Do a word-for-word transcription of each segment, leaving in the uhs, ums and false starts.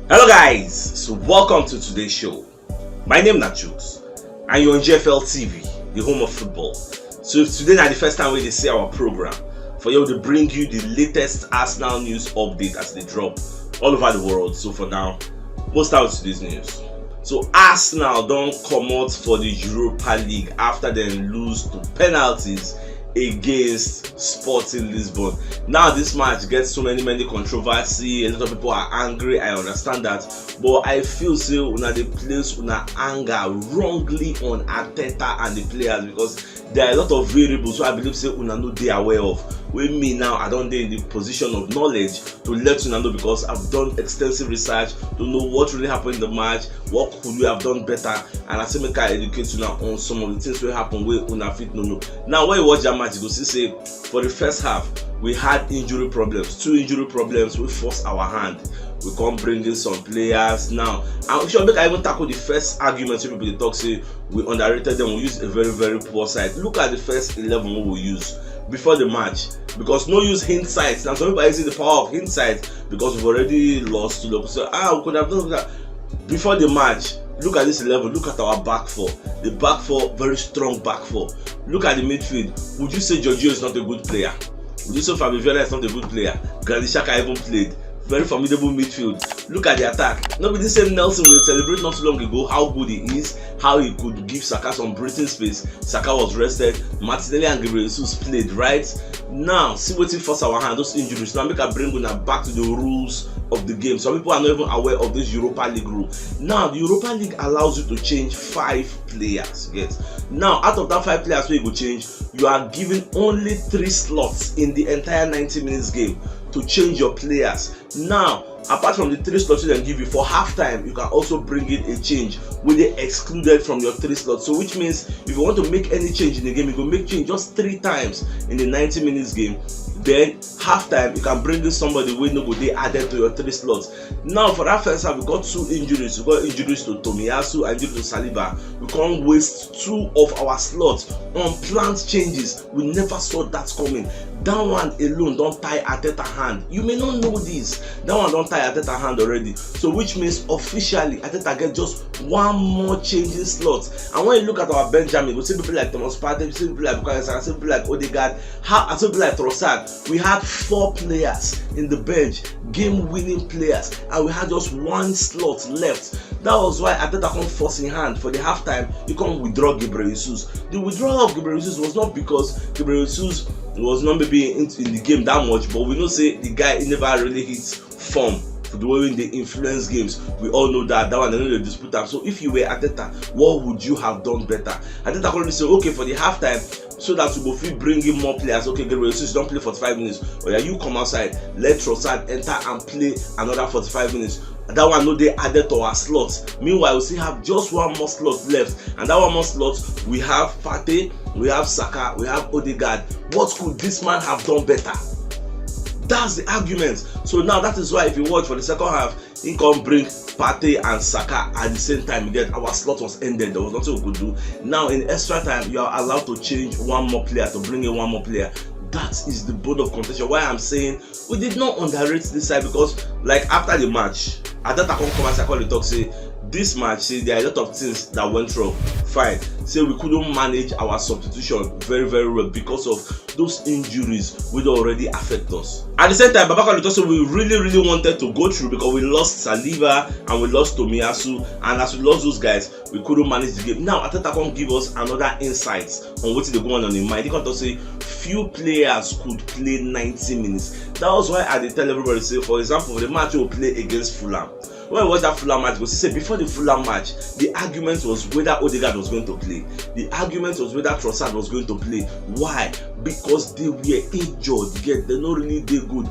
Hello guys, so welcome to today's show. My name na Chooks and you're on G F L T V, the home of football. So if today na the first time wey you dey see our program, for here we dey bring you the latest Arsenal news update as e dey drop all over the world. So for now, most out to this news. So Arsenal don comot for the Europa League after dem lose to penalties against Sporting Lisbon. Now this match gets so many many controversy, a lot of people are angry, I understand that, but I feel say una dey place una anger wrongly on Arteta and the players, because there are a lot of variables wey I believe say una no dey aware of, wey me now I don dey in the position of knowledge to let una know, because I've done extensive research to know what really happened in the match, what could we have done better, and I say make I educate una on some of the things wey happen wey una fit no know. Now when you watch that match, you go see say for the first half we had injury problems, two injury problems wey force our hand. We come bring in some players now, and sure make I even tackle the first argument wey people dey talk say we underrated them, we use a very very poor side. Look at the first eleven wey we use before the match, because no use hindsight. Now some people are using the power of hindsight because we've already lost to Liverpool. So ah, we could have done that before the match. Look at this eleven, look at our back four. The back four, very strong back four. Look at the midfield. Would you say Jorginho is not a good player? Would you say Fabio Vieira is not a good player? Granit Xhaka even played. Very formidable midfield. Look at the attack. No be the same Nelson we celebrate not too long ago how good he is, how he could give Saka some breathing space. Saka was rested. Martinelli and Gabriel Jesus played, right? Now see wetin force our hand, those injuries. Now make I bring una back to the rules of the game. Some people are not even aware of this Europa League rule. Now the Europa League allows you to change five players. Yes. Now out of that five players wey you go change, you are given only three slots in the entire ninety minutes game to change your players. Now apart from the three slots wey dem give you, for half time you can also bring in a change wey dey excluded from your three slots. So which means if you want to make any change in the game, you go make change just three times in the ninety minutes game. Then half time you can bring in somebody wey no go dey added to your three slots. Now for that first half, we got two injuries. We got injuries to Tomiyasu and injury to Saliba. We can't waste two of our slots on planned changes. We never saw that coming. That one alone don tie Arteta hand. You may not know this. That one don tie Arteta hand already. So which means officially Arteta get just one more changing slot. And when you look at our Benjamin, we see people like Thomas Partey, we see people like Bukayo Saka, see people like Odegaard, how, and see people like Trossard. We had four players in the bench, game-winning players, and we had just one slot left. That was why Arteta come force in hand for the halftime. He come withdraw Gabriel Jesus. The withdrawal of Gabriel Jesus was not because Gabriel Jesus was not maybe in, in the game that much, but we know say the guy, he never really hits form for the way wey dey influence games. We all know that. That one, dem no dey dispute am. So if you were Arteta, what would you have done better? Arteta come say, okay, for the halftime, so that we go fit bring in more players. Okay, Gabriel Jesus don play forty-five minutes. Oya, you come outside, let Trossard enter and play another forty-five minutes. That one no dey added to our slot. Meanwhile, we still have just one more slot left, and that one more slot, we have Partey, we have Saka, we have Odegaard. What could this man have done better? That's the argument. So now that is why if you watch for the second half, he come bring Partey and Saka at the same time. You get, our slot was ended. There was nothing we could do. Now in extra time, you are allowed to change one more player, to bring in one more player. That is the bone of contention. Why I'm saying we did not underrate this side, because like after the match, Arteta come come outside come dey talk say this match, say there are a lot of things that went wrong. Fine. Say we couldn't manage our substitution very very well because of those injuries wey don already affect us. At the same time, Baba Carlo talk say we really really wanted to go through because we lost Saliba and we lost Tomiyasu, and as we lost those guys, we couldn't manage the game. Now Arteta come give us another insight on wetin dey go on on im mind. He come talk say few players could play ninety minutes. That was why I dey tell everybody say, for example, for the match we play against Fulham, when we watch that Fulham match, we see say before the Fulham match, the argument was whether Odegaard was going to play. The argument was whether Trossard was going to play. Why? Because they were injured. Get, they no really dey good.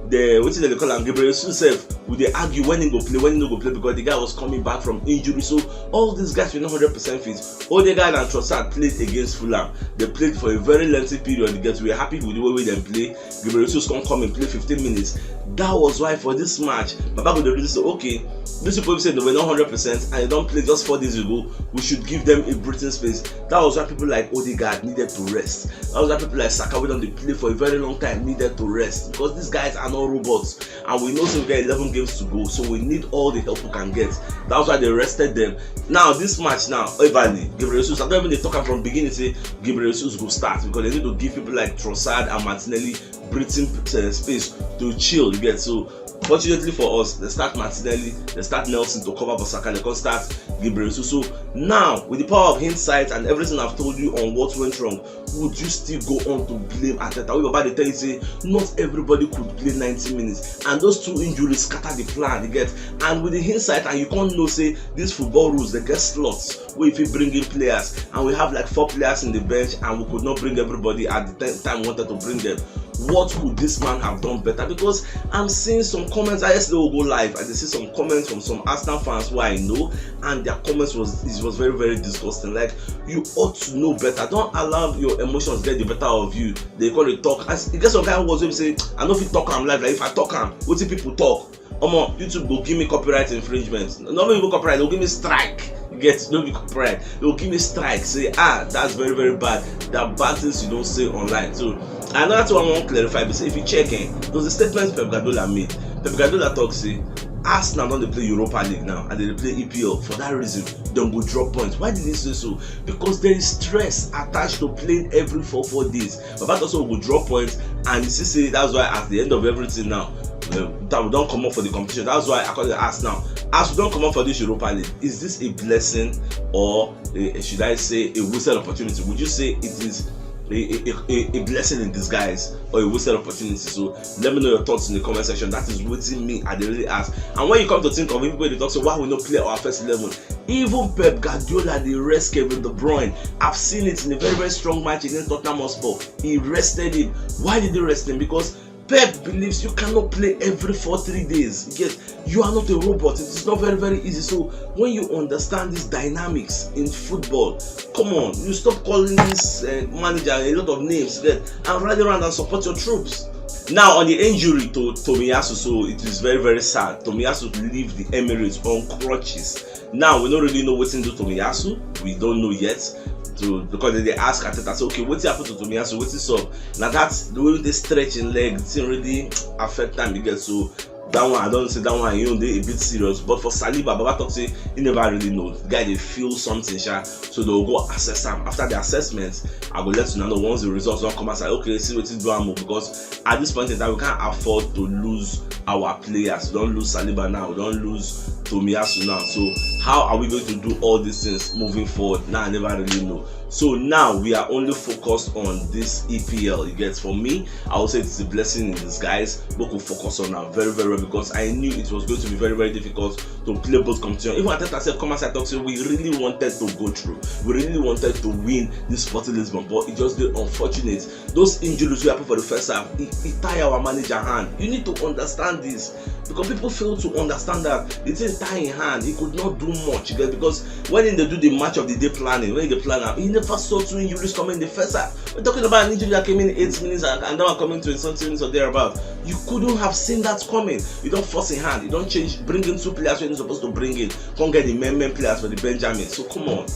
The, wetin dem dey call am, Gabriel Jesus sef, we dey argue when he go play, when he no go play, because the guy was coming back from injury. So all these guys were not hundred percent fit. Odegaard and Trossard played against Fulham. They played for a very lengthy period. Get, we were happy with the way wey dem play. Gabriel Jesus come come and play fifteen minutes. That was why for this match, Baba Godolin say, okay, these people say they were not hundred percent and they don't play just four days ago. We should give them a breathing space. That was why people like Odegaard needed to rest. That was why people like Saka, wey don dey play for a very long time, needed to rest, because these guys are not robots, and we know say we get eleven games to go, so we need all the help we can get. That's why they rested them. Now this match now, Everly, Gabriel Jesus, I don't even dey talk am from beginning say Gabriel Jesus go start, because they need to give people like Trossard and Martinelli breathing uh, space to chill. You get? So fortunately for us, they start Martinelli, they start Nelson to cover for Saka, they come start Gabriel Jesus. So now, with the power of hindsight and everything I've told you on what went wrong, would you still go on to blame Arteta? We about to tell you say not everybody could play ninety minutes, and those two injuries scatter the plan. You get? And with the hindsight, and you can't know say these football rules, they get slots where if you bring in players, and we have like four players in the bench, and we could not bring everybody at the time we wanted to bring them. What could this man have done better? Because I'm seeing some comments. I yesterday will go live and they see some comments from some Arsenal fans who I know, and their comments was, it was very, very disgusting. Like, you ought to know better. Don't allow your emotions get the better of you. They call it talk. As you get some kind of words wey be say, I no fit talk am live. Like, if I talk am, wetin people talk? Omo, YouTube go give me copyright infringement. Not even copyright, they'll give me strike. Get, no be copyright. They'll give me strike. Say, ah, that's very, very bad. There are bad things you don't say online. So another thing I want to clarify is, if you check, eh, there was a statement Pep Guardiola made. Pep Guardiola talk say Arsenal don dey play Europa League now and they dey play E P L. For that reason, dem go drop points. Why did he say so? Because there is stress attached to playing every four four days. Baba talk say we go drop points, and you see say that's why at the end of everything now, um, that we don comot for the competition. That's why I call it ask now. As we don comot for this Europa League, is this a blessing, or a, should I say, a wasted opportunity? Would you say it is a, a, a, a blessing in disguise or a wasted opportunity? So let me know your thoughts in the comment section. That is wetin me I dey really ask. And when you come to think of it, people dey talk say why we no play our first eleven. Even Pep Guardiola dey rest Kevin De Bruyne. I've seen it in a very, very strong match against Tottenham Hotspur. He rested him. Why did he rest him? Because Pep believes you cannot play every four three days. Yes, you are not a robot. It is not very, very easy. So when you understand these dynamics in football, come on, you stop calling this uh, manager a lot of names, get, and rally around and support your troops. Now on the injury to Tomiyasu, so it is very, very sad. Tomiyasu leave the Emirates on crutches. Now we don't really know what's into Tomiyasu. We don't know yet. So because they ask Arteta, say, okay, what happened to Tomiyasu? What is up? Now that's the way they stretch in leg, it really affect time you get. So that one, I don't say that one, you know, they a bit serious. But for Saliba, Baba talk say he never really know. The guy they feel something, sha. So they'll go assess him. After the assessment, I will let you know once the results don't come as like, okay, see what is doing, because at this point in time, we can't afford to lose our players. We don't lose Saliba now. We don't lose Tomiyasu now. So how are we going to do all these things moving forward? Now I never really know. So now we are only focused on this E P L. You get? For me, I would say it's a blessing in disguise. But we focus on now very, very well, because I knew it was going to be very, very difficult to play both competition. Even Arteta said, come as I talk, say we really wanted to go through. We really wanted to win this Sporting Lisbon, but it just did unfortunate. Those injuries wey happen for the first half, e e tie our manager hand. You need to understand this, because people fail to understand that the thing tie him hand. He could not do much, you get, because when he dey do the match of the day planning, when he dey plan am, he never saw two injuries coming in the first half. We're talking about an injury that came in eight minutes and, and that one coming to something minutes or thereabout. You couldn't have seen that coming. You don't force him hand. You don't change, bring in two players when you're supposed to bring in. Come get the main main players for the Benjamin. So come on.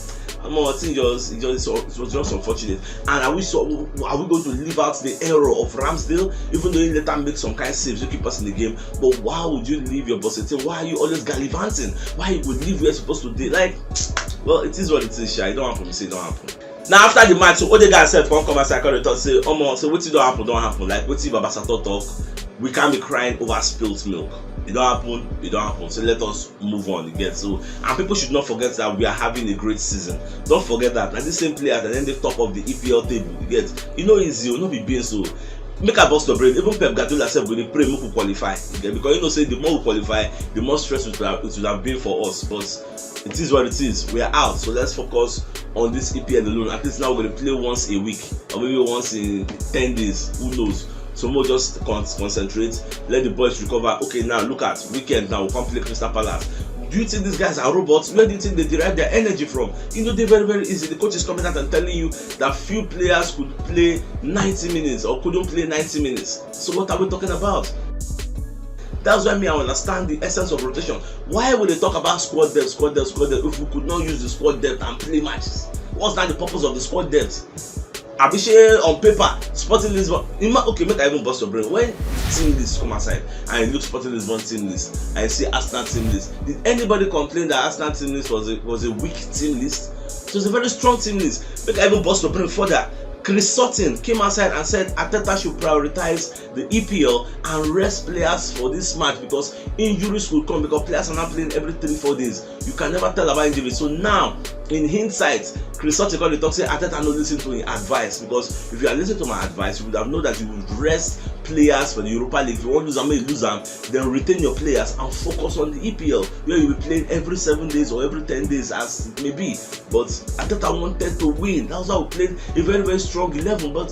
Come on, I think just, it just, it was just unfortunate. And are we so, are we going to leave out the error of Ramsdale, even though he later make some kind saves to keep us in the game? But why would you leave your boss and say, why are you always gallivanting? Why you would leave where you're supposed to be? Like, well, it is what it is, sha. It don't happen. Say it don't happen. Now after the match, so Odegaard sef come come outside, come dey talk say, omo, so wetin don happen don happen. Like wetin Baba Sato talk, we can't be crying over spilt milk. It don't happen, it don't happen. So let us move on again. So, and people should not forget that we are having a great season. Don't forget that. And these same players, and then the top of the E P L table, you get? You know, easy, you know, be being so. Make I bust your brain. Even Pep Guardiola sef go dey pray make we qualify. You get? Because you know say the more we qualify, the more stress it would have, it would have been for us. But it is what it is. We are out. So let's focus on this E P L alone. At least now we're gonna play once a week, or maybe once in ten days. Who knows? So we'll just con- concentrate. Let the boys recover. Okay, now look at weekend. Now we can't play Crystal Palace. Do you think these guys are robots? Where do you think they derive their energy from? You know, they're very, very easy. The coach is coming out and telling you that few players could play ninety minutes or couldn't play ninety minutes. So what are we talking about? That's why me, I understand the essence of rotation. Why would they talk about squad depth, squad depth, squad depth if we could not use the squad depth and play matches? What's now the purpose of the squad depth? Abi shey on paper, Sporting Lisbon, ima-, okay, make I even burst your brain. When team list come outside and you look Sporting Lisbon team list and you see Arsenal team list, did anybody complain that Arsenal team list was a, was a weak team list? It was a very strong team list. Make I even burst your brain further. Chris Sutton came outside and said Arteta should prioritize the E P L and rest players for this match because injuries could come because players are not playing every three, four days. You can never tell about injuries. So now, in hindsight, Chris Sutton come dey talk say Arteta no listen to him advice, because if you had listened to my advice, you would have known that you would rest players for the Europa League. If you want to lose am, make you lose am. Then retain your players and focus on the E P L, where you will be playing every seven days or every ten days as it may be. But Arteta wanted to win. That's why we played a very, very strong eleven, but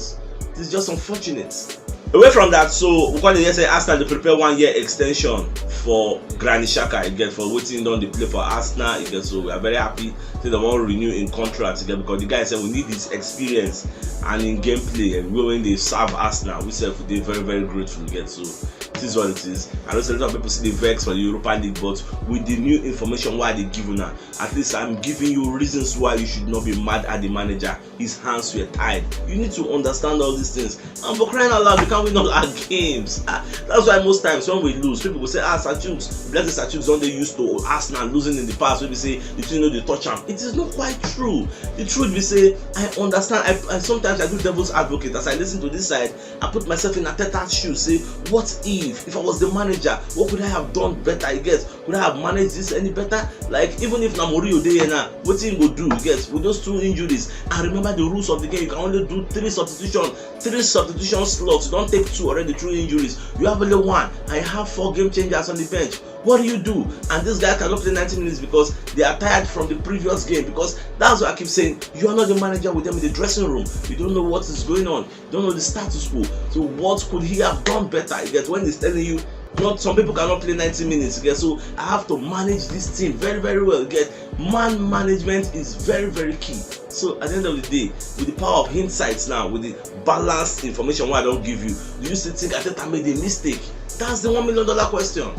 it's just unfortunate. Away from that, so we come dey hear say Arsenal dey prepare one year extension for Granit Xhaka again for wetin he don dey play for Arsenal again. So we are very happy say dem wan renew him contract again, because the guy say we need his experience and him gameplay, and we wey dey serve Arsenal, we sef dey very, very grateful again. So it is what it is. I know say a lot of people still dey vex for the Europa League, but with the new information wey I dey give una, at least I'm giving you reasons why you should not be mad at the manager. His hands were tied. You need to understand all these things. And for crying out loud, we can't win all our games. Ah, that's why most times when we lose, people will say, "Ah, Sir Chuks, blessed Sir Chuks, don't they used to Arsenal losing in the past?" When we say, "You think no, they touch am." It is not quite true. The truth we say, I understand. I, I sometimes I do devil's advocate as I listen to this side. I put myself in Arteta's shoes. Say, what if, if I was the manager, what could I have done better? I guess, could I have managed this any better? Like, even if na Mourinho dey here now, wetin he go do? You get, with those two injuries, and remember the rules of the game, you can only do three substitution, three substitution slots. You don take two already through injuries. You have only one, and you have four game changers on the bench. What do you do? And this guy cannot play ninety minutes because they are tired from the previous game. Because that's what I keep saying. You are not the manager with them in the dressing room. You don't know what is going on. You don't know the status quo. So what could he have done better? You get, when he's telling you, not, some people cannot play ninety minutes. You get, so I have to manage this team very, very well. You get, man management is very, very key. So at the end of the day, with the power of hindsight now, with the balanced information wey I don give you, do you still think Arteta made a mistake? That's the one million dollar question.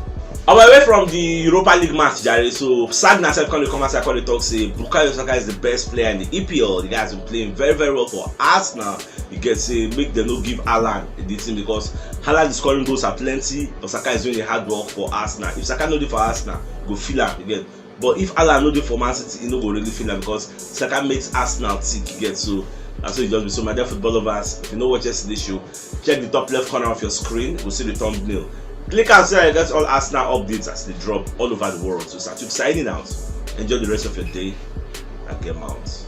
Away from the Europa League match, jare. So Sagna sef come dey come outside, come dey talk say Bukayo Saka is the best player in the E P L. The guy has been playing very, very well for Arsenal. You get, say make dem no give Haaland the thing, because Haaland is scoring goals are plenty, but Saka is doing the hard work for Arsenal. If Saka no dey for Arsenal, go feel am, you get. But if Haaland no dey for Man City, he no go really feel am, because Saka makes Arsenal tick, you get. So that's what you just be. So my dear football lovers, if you no watch yesterday show, check the top left corner of your screen. You go see the thumbnail. Click am so that you get all Arsenal updates as they drop all over the world. So Sir Chuks signing out. Enjoy the rest of your day and game out.